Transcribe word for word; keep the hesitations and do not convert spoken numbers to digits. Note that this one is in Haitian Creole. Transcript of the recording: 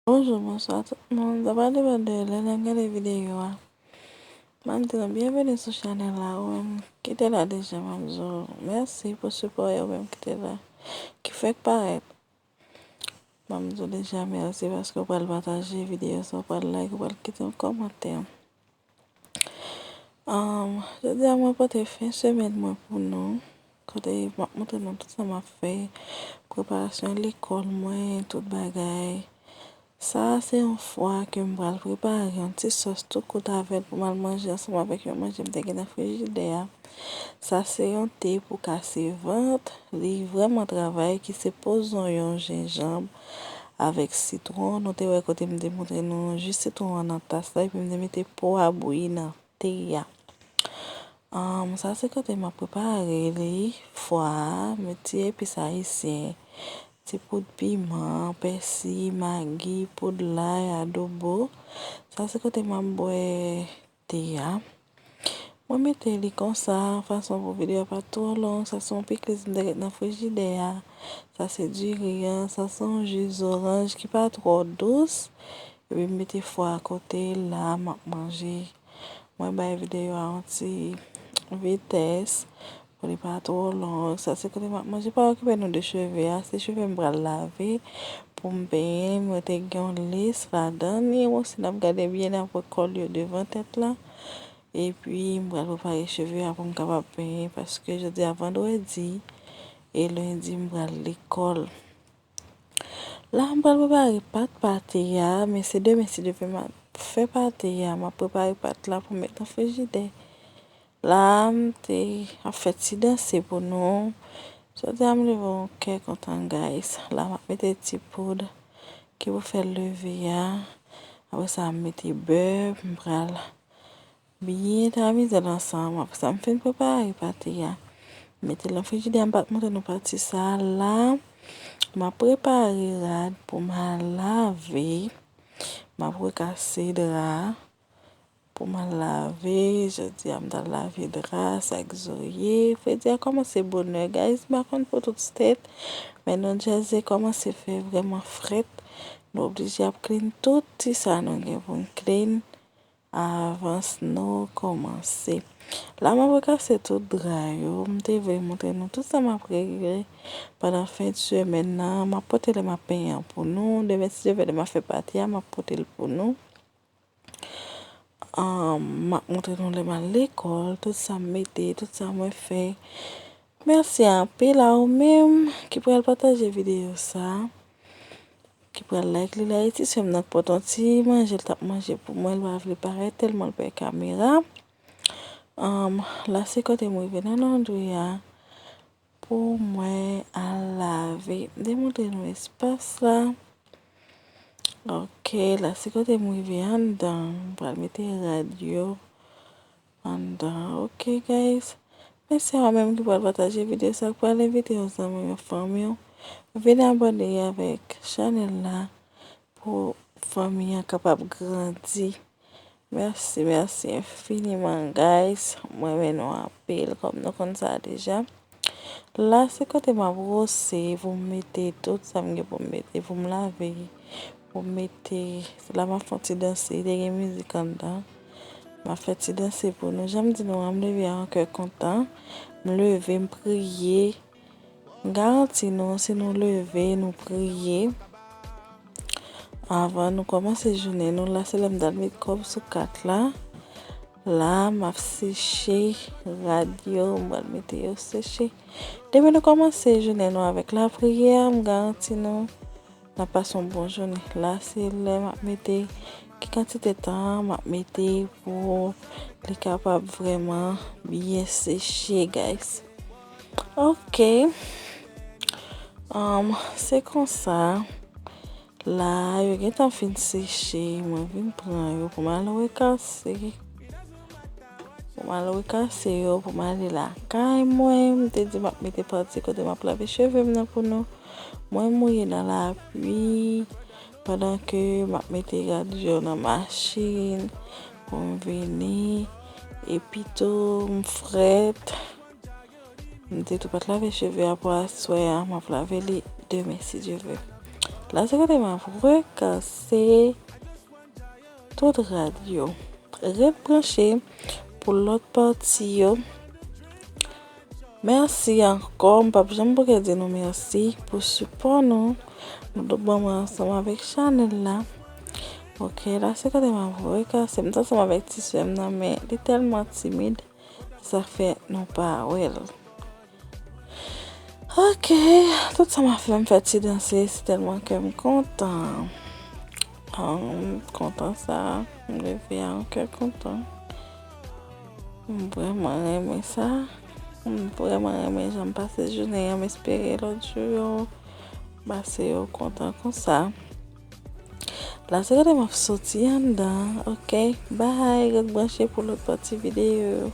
Bonjou, bonswa tout moun. Sa pa depann de lè n ap gade videyo a. M ap di nou byenveni sou chanèl la. Ou menm ki te la deja, m ap di w mèsi pou sipò e ou menm ki te la, ki fèk parèt. M ap di w deja mèsi paske w pral pataje videyo sa, w pral like, w pral kite yon kòmantè. Um, jodi a mwen pote fen semèn mwen pou nou. Kote m ap montre nou tout sa m ap fè. Preparasyon lekòl mwen, tout bagay. Sa se yon fwa ke m pral prepare yon ti sòs tou kout avè l pou m al manje ansanm avèk yon manje m te gen nan frijidè a. Sa se yon te pou kase vant. Li vrèman travay ki se po zonyon, jenjanm avèk sitwon. Nou te wè kote m te montre nou ji sitwon an nan tas la epi m te mete po a bouyi nan te a. Um, sa se kote m ap prepare li, fwa a, met ti epis ayisyen, ti poud piman, pèsi, magi, poud lay, adobo. Sa se kote m ap bwè te a. Mwen mete li konsa, fason pou videyo a pa twò long. Sa se yon pikliz m te ret nan frijidè a. Sa se diri an. Sa se yon ji zoranj ki pa twò dous. Epi m mete fwa a kote la, m ap manje. Mwen bay videyo a yon ti vitès pou li pa twò long. Sa se kote m ap manje. Pa okipe nou de cheve a. Se cheve m pral lave pou m penyen. Mwen te gen yon lès ladan li. Mwen osi n ap gade byen apre kòl yo devan tèt la. Epi m pral prepare cheve a pou m kapab penyen paske jodi a vandredi e lendi m pral lekòl. La m pral prepare pat pate a, men se demen si Dye vle m ap fè pate a, m ap prepare pat la pou m met nan frijidè. La m te ap fè ti danse pou nou. Jodi a m leve yon kè kontan guys. La m ap mete ti poud ki pou fè leve a. Apre sa m mete bè, m pral byen tamize l ansanm. Apre sa m fin prepare pate a. M mete l nan frijidè, m pa t montre nou pati sa a. La m ap prepare rad pou m al lave. M ap rekase dra pou m al lave. Jodi a m t al lave dra, sak zorye. Fredi a kòmanse bonè guys, m pa konn pou tout state, men New Jersey kòmanse fè vrèman frèt. Nou oblije ap clean tout ti sa nou gen pou n clean avan snow kòmanse. La m ap rekase tout dra yo. M te vle montre nou tout sa m ap regle pandan fen de semèn nan. M ap pote lè m ap penyen an pou nou. Demen si Dye vle, lè m ap fè pate a, m ap pote l pou nou. Um, m ap montre nou lè m al lekòl, tout sa m mete, tout sa mwen fè. Mèsi anpil a ou menm ki pral pataje videyo sa, ki pral like li la. E ti sè m nan k pote yon ti manje l t ap manje pou mwen, l pa vle parèt tèlman l pè kamera. Um, la se kote m rive nan londri a pou mwen al lave. M te montre nou espas la. Ok, la se kote m rive anndan. M pral mete rad yo anndan. Ok guys. Mèsi a ou menm ki pral pataje videyo sa, ki pral envite yon zanmi w, yon fanmi w. Vin abòne avèk chanèl la pou fanmi an kapab grandi. Mèsi, mèsi enfiniman guys. Mwen renmen nou anpil kòm nou konn sa deja. La se kote m ap wose pou m mete tout sa m gen pou m mete, pou m lave, pou m mete. Se la m ap fè yon ti danse, te gen mizik anndan. M ap fè ti danse pou nou. Jan m di nou an, m leve a yon kè kontan. M leve, m priye. M garanti nou, si nou leve, nou priye avan nou kòmanse jounen nou, la se lè m t al met kòb sou kat la. La, m ap seche rad yo, m pral mete yo seche. Depi nou kòmanse jounen nou avèk lapriyè, m garanti nou, n ap pase yon bon jounen. La, se lè m ap mete, ki kantite tan m ap mete pou li kapab vrèman byen seche, guys. Ok. Um, se konsa. La, yo gentan fin seche. Mwen vin pran yo pou m al rekase. Pou m al rekase yo, pou m ale lakay mwen. M te di m ap mete pati kote m ap lave cheve m nan pou nou. Mwen mouye nan lapli. Pandan ke m ap mete rad yo nan machin. Pou m vini. Epi tou, m frèt. M te tou pa t lave cheve a pou aswè a, m ap lave li demen si Dye vle. La se kote m ap rekase tout rad yo. Ret branche pou lòt pati yo. Mèsi ankò, m p ap janm bouke di nou mèsi pou sipò nou. Nou t ap ban mwen ansanm avèk chanèl la. Ok, la se kote m ap rekase. M t ansanm avèk ti sè m nan, men li tèlman timid, se sa k fè nou pa wè l. Ok, tout sa m ap fè, m fè ti danse, se tèlman kè m kontan. Ah, m kontan sa, m leve a yon kè kontan. M vrèman renmen sa. M vrèman renmen jan m pase jounen an, m espere lòt jou yo pase yo kontan konsa. La se kote m ap soti anndan. Ok, bye, ret branche pou lòt pati videyo yo.